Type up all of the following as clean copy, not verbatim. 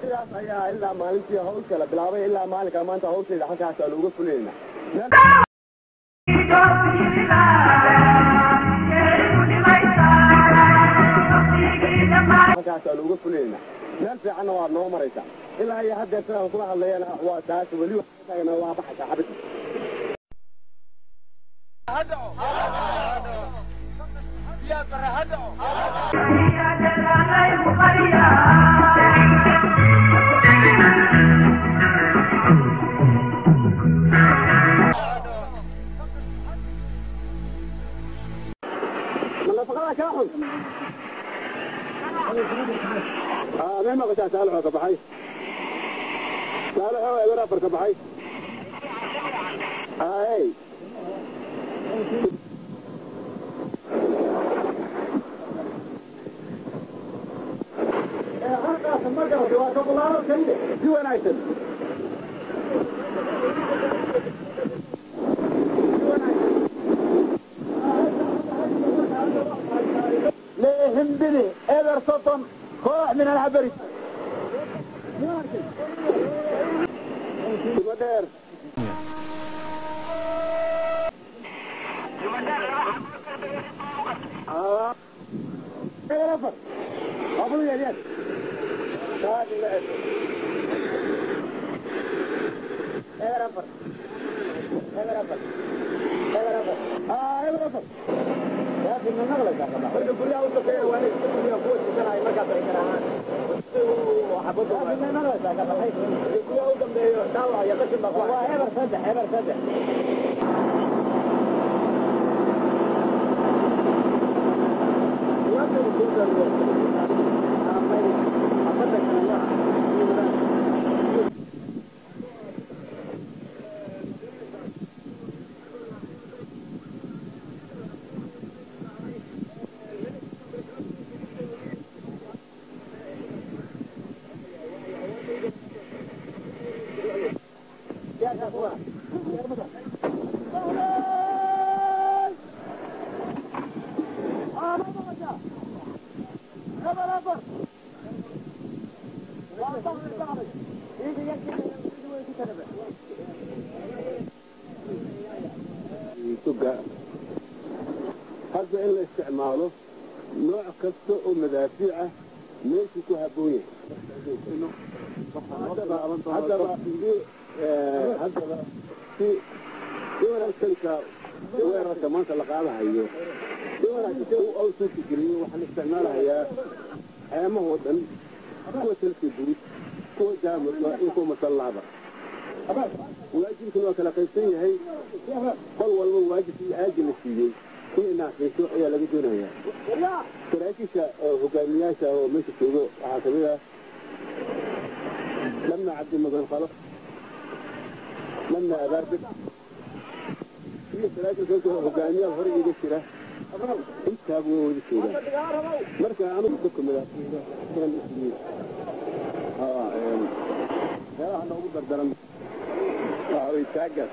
Sidaas ayaa ilaa maalintii hawsha la bilaabay ilaa maalinka maanta hawshayda halkaas looga fulinayna. Halkaas looga fulinayna meel fiicanna waad noo maraysaa ilaa iyo haddeer sidaan kula hadlayana waa taas weli taagna waa baxaysaa xabid. Ma nafaqada kaa xun? Mee maqashaa? Saalixoo ka baxay, Saalixoo eber afar ka baxay. Hey, halkaas ma garatay? Waa kabulaalo keliya si wanaagsan. Leehimbidi eber 30 koox min alxabari Timo dheer. Eber afar abu yaryar eber afar eber afar eber afar eber afar. يا أخي من نغلق marka guryaha u shaqeeya waa inay guryaha kuwa tukanaya markaas ay garaacaan xabadu guryaha u dambeeyo dhaawac iyo qashin baa waa eber saddex eber saddex. Tuga hadda in la isticmaalo nooc kasta oo madaafiic ah meeshuu ku habboon yahay. Haddaba si si wanaagsanka weerarka maanta la qaadahayo si wanaagsan u suurtageliyo, waxaan isticmaalahayaa xeemahoo dhan, kuwa salka guud, kuwa jaamurka iyo kuwa masallahaba. Waajibkan waa kala qaybsan yahay, qol walba waajibkii aaji la siiyey in naaxiiso ayaa laga doonayaa. Saraakiisha oo hogaamiyaasha oo meesha joogo waxaa kamid ah Lamna Cabdimadan Qalo, Lamna Abaabir iyo saraakiil kale hogaamiyaal hore iga jira, intaaba waa wada joogaan. Marka anugu dadka madaafiicda meelaha noogu dardaran waxa way taagaas.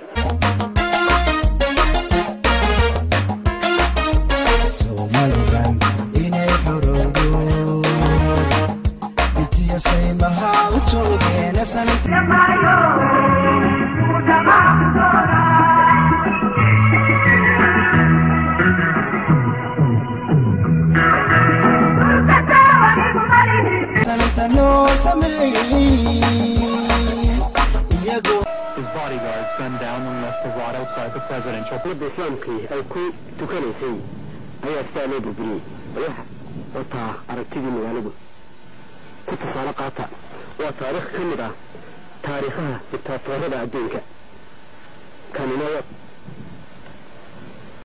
Somaliland inay xorowdo intiyasaymaha u joogeena sanad. Sanadta loo sameeyey iyagoo His bodyguards gunned down and left to rot outside the presidential Ummadda islaamkii ay ku tukanaysay ayaa sidaa loo burburiyey. Bal waxa wataa aragtidii magaaladu ku tusaale qaata, waa taariikh ka mid ah taariikhaha diktaatoorada adduunka. Kanina waa